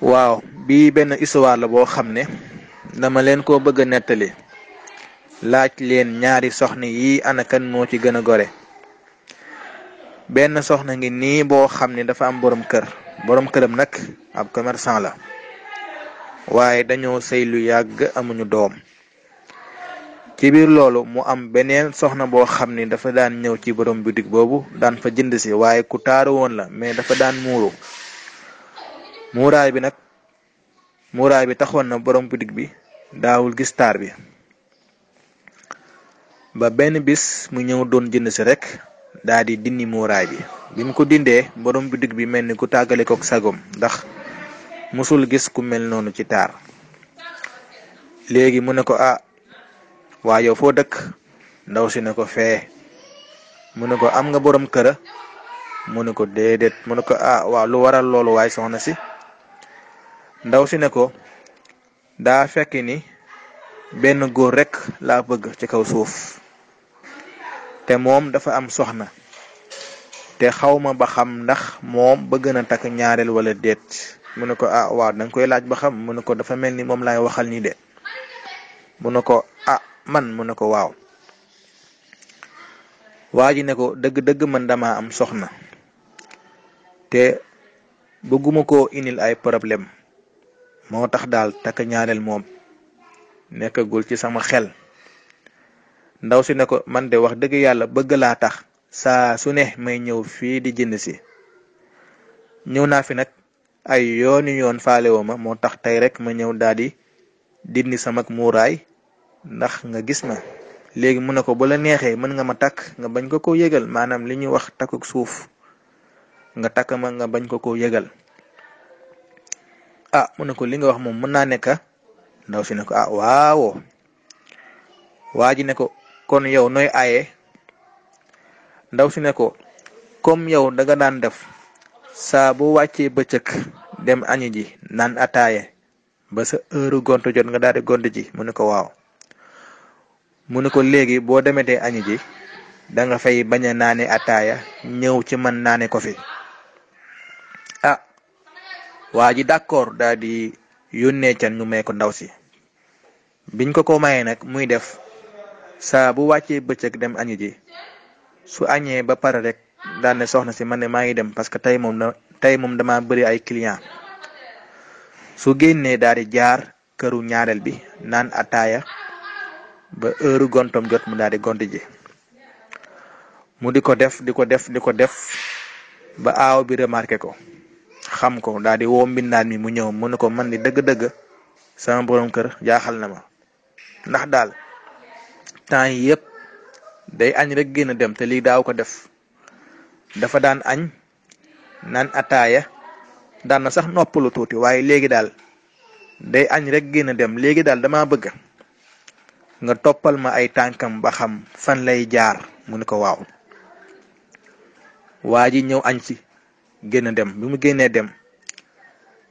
waaw bii benn histoire la boo xam ne dama leen ko bëgg a nettali laaj leen ñaari soxna yi ana kan moo ci gën a gore. benn soxna ngi nii boo xam ne dafa am borom këram nag ab commerçant la waaye dañoo sëy lu yàgg amuñu doom. ci biir loolu mu am beneen soxna boo xam ni dafa daan ñëw ci borom boutique boobu daan fa jënd si waaye ku taaru woon la mais dafa daan muuru. muuraay bi nag muuraay bi taxoon na borom boutique bi daawul gis taar bi. ba benn bis mu ñëw doon jënd si rek daa di dindi muuraay bi mu ko dindee borom boutique bi mel ni ku tàggale kook sagom ndax musul gis ku mel noonu ci taar. léegi mu ne ko waa yow foo dëkk? ndaw si ne ko fee. mu ne ko am nga borom kër? mu ne ko déedéet. mu ne ko waaw lu waral loolu waay soxna si? ndaw si ne ko daa fekk ni benn góor rekk laa bëgg ci kaw suuf te moom dafa am soxna te xawma ba xam ndax moom bëgg na takk ñaareel wala déet. mu ne ko waaw danga koy laaj ba xam. mu ne ko dafa mel ni moom laay waxal nii de. mu ne ko man. mu ne ko waaw. waa ji ne ko dëgg-dëgg man dama am soxna te bëgguma koo indil ay problème moo tax daal takk ñaareel moom nekkagul ci sama xel. ndaw si ne ko man de wax dëgg yàlla bëgg laa tax saa su ne may ñëw fii di jënd si. ñëw naa fi nag ay yoon faalewoo ma moo tax tey rek ma ñëw daldi dindi sama muuraay ndax nga gis ma. léegi mu ne ko bu la neexee mën nga ma takk nga bañ ko yëgal, maanaam li ñuy wax takkuk suuf nga takk ma nga bañ ko yëgal. mu ne ko li nga wax moom mën naa nekk. ndaw si ne ko waaw. waa ji ne ko kon yow nooy aaye? ndaw si ne ko comme yow danga daan def saa bu wàccee bëccëg dem añi ji naan ataaye ba sa heure gont jot nga daal di gont ji. mu ne ko waaw. mu ne ko léegi boo demetee añi ji danga fay bañ a naane ataaya ñëw ci man naane ko fi. waa ji d'accord daal di yónnee can ñu may ko ndaw si. biñ ko mayee nag muy def saa bu wàccee bëccëg dem añi ji su añee ba pare rek daan ne soxna si man ne maa ngi dem parce que tey moom dama bëri ay client. su génnee daal di jaar këru ñaareel bi naan ataaya ba heure gontom jot mu daal di gont ji. mu di ko def ba aaw bi remarqué ko xam ko daal di woo mbindaan mi mu ñëw. mu ne ko man di dëgg-dëgg sama borom kër jaaxal na ma ndax daal temps yi yëpp day añ rek génn dem te lii daaw ko def. dafa daan añ naan ataaya daan na sax noppalu tuuti waaye léegi daal day añ rek génn dem. léegi daal dama bëgg nga toppal ma ay tànkam ba xam fan lay jaar. mu ne ko waaw. waa ji ñëw añ si génn dem. bi mu génnee dem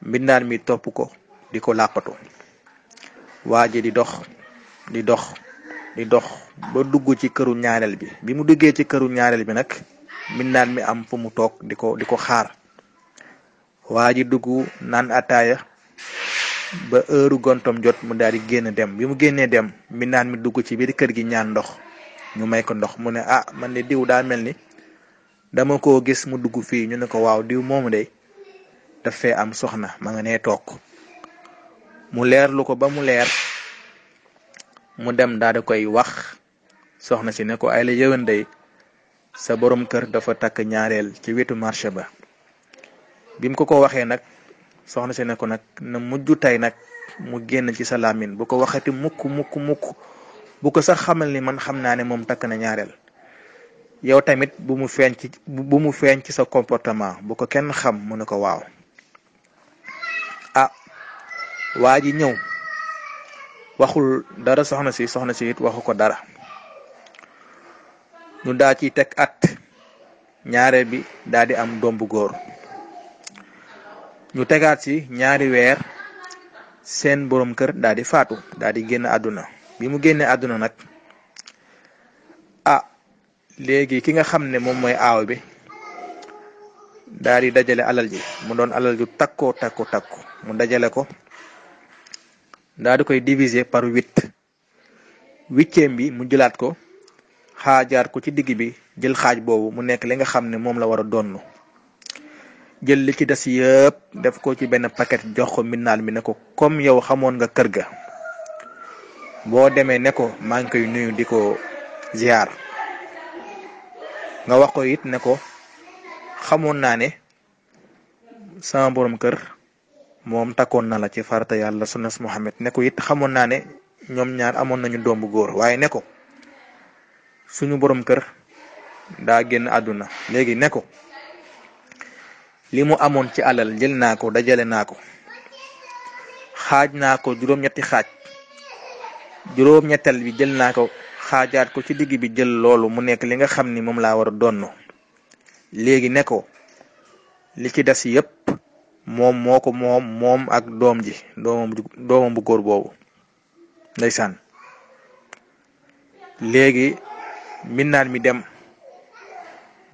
mbindaan mi topp ko di ko làqatu. waa ji di dox ba dugg ci këru ñaareel bi. bi mu duggee ci këru ñaareel bi nag mbindaan mi am fu mu toog di ko xaar. waa ji dugg naan ataaya ba heure gontom jot mu daal di génn dem. bi mu génnee dem mbindaan mi dugg ci biir kër gi ñaan ndox ñu may ko ndox. mu ne man de diw daa mel ni dama ko gis mu dugg fii. ñu ne ko waaw diw moomu de daf fee am soxna ma nga nee toog. mu leerlu ko ba mu leer mu dem daal di koy wax soxna si ne ko ay la yëwan day sa borom kër dafa takk ñaareel ci wetu marché ba. bi mu ko waxee nag soxna si ne ko nag na mujj tey nag mu génn ci sa làmmiñ bu ko waxati mukk bu ko sax xamal ni man xam naa ne moom takk na ñaareel. yow tamit bu mu feeñ ci sa comportement bu ko kenn xam. mu ne ko waaw. waa ji ñëw waxul dara soxna si it waxu ko dara. ñu daa ciy teg at ñaareel bi daal di am doom bu góor. ñu tegaat ci ñaari weer seen borom kër daal di faatu daal di génn àdduna. bi mu génnee àdduna nag léegi ki nga xam ne moom mooy aaw bi daal di dajale alal ji mu doon alal ju takko mu dajale ko daal di koy diviser par 8 bi mu jëlaat ko xaajaat ko ci digg bi jël xaaj boobu mu nekk li nga xam ne moom la war a donn jël li ci des yëpp def ko ci benn paquet jox ko mbindaal mi ne ko comme yow xamoon nga kër ga boo demee ne ko maa ngi koy nuyu di ko ziar nga wax ko it ne ko xamoon naa ne sama borom kër moom takkoon na la ci farata yàlla sunnas Muhammad ne ko it xamoon naa ne ñoom ñaar amoon nañu doom bu góor waaye ne ko suñu borom kër daa génn àdduna léegi ne ko li mu amoon ci alal jël naa ko dajale naa ko xaaj naa ko juróom-ñetti xaaj juróom-ñettal bi jël naa ko xaajaat ko ci digg bi jël loolu mu nekk li nga xam ni moom laa war a donn léegi ne ko li ci des yépp moom moo ko moom ak doom ji doomam bu góor boobu ndeysaan léegi mbindaan mi dem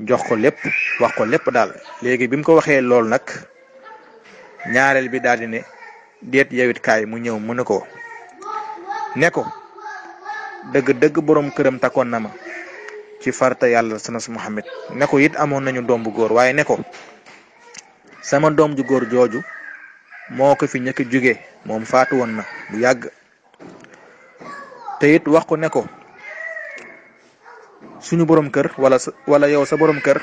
jox ko lépp wax ko lépp daal léegi bi mu ko waxee loolu nag ñaareel bi daal di ne déet yawit kaay mu ñëw mu ne ko dëgg borom këram takkoon na ma ci farta yàlla sunnas Muhammad ne ko it amoon nañu doom bu góor waaye ne ko sama doom ju góor jooju moo ko fi ñëkk jóge moom faatu woon na bu yàgg te it wax ko ne ko suñu borom kër wala yow sa borom kër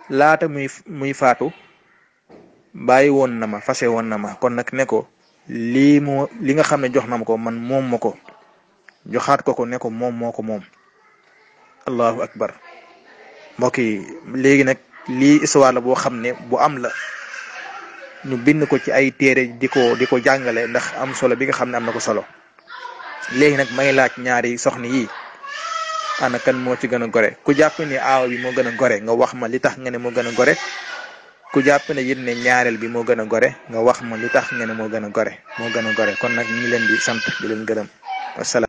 laata muy faatu bàyyi woon na ma fase woon na ma kon nag ne ko li nga xam ne jox na ma ko man moom ma ko joxaat ko ne ko moom moo ko moom allahu akbar mbokk yi léegi nag lii histoire la boo xam ne bu am la ñu bind ko ci ay téere di ko jàngale ndax am solo bi nga xam ne am na ko solo léegi nag may laaj ñaari soxna yi ana kan moo ci gën a gore ku jàpp ne aaw bi moo gën a gore nga wax ma li tax nga ne moo gën a gore ku jàpp ne yit ne ñaareel bi moo gën a gore nga wax ma li tax nga ne moo gën a gore kon nag ñu ngi leen di sant di leen gërëm wasalaam